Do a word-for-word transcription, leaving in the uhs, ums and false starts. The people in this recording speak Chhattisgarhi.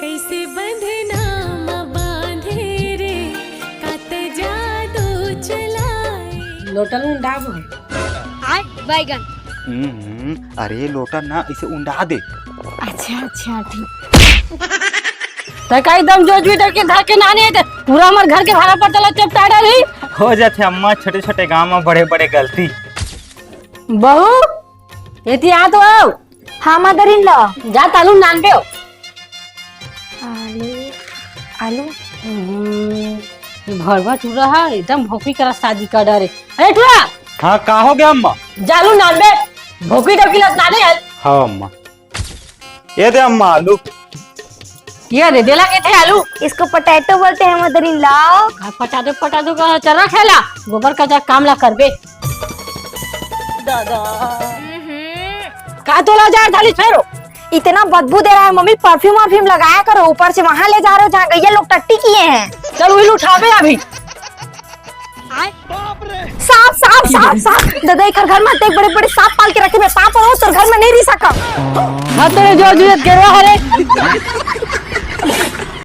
कैसे बंधना म बांधे रे, कात जादू चलाए। लोटल उंडाबो। आय बैगन। हम्म, अरे लोटा ना, इसे उंडा दे। अच्छा अच्छा, ठीक। त का एकदम जोजवी डर के घर के नानी है, त पूरा हमर घर के भाड़ा पर तला चपटा डाली। हो जाथे अम्मा, छोटे छोटे गांव में बड़े बड़े गलती। बहू, एती आ तो आओ। हाँ मदर इन लॉ। जा तालू नान पे हो। आलू, आलू। हम्म, ये भरवा टूरा है, एकदम भोपी करा शादी का डर है। अरे टूरा, हाँ, का हो गया अम्मा? जालू नान बे, भोपी डोकी लत नाने है। हाँ अम्मा, ये दे अम्मा आलू। ये दे, देला के थे आलू। इसको पोटैटो बोलते हैं मदर इन लॉ। हाँ, पोटैटो, पोटैटो का चरा खेला, गोबर का जा काम ला करबे। दादा। का तोला जार थाली फेरो? इतना बदबू दे रहा है मम्मी, परफ्यूम वर्फ्यूम लगाया करो, ऊपर से वहां ले जा रहे हो जहाँ गैया लोग टट्टी किए हैं। चल वही उठावे अभी। सांप, सांप, सांप, सांप। दादा, एक घर में देख, बड़े बड़े सांप पाल के रखे, मैं सांप और तोर घर में नहीं रह सका। हाँ, तेरे जो जुरत के रहा रे।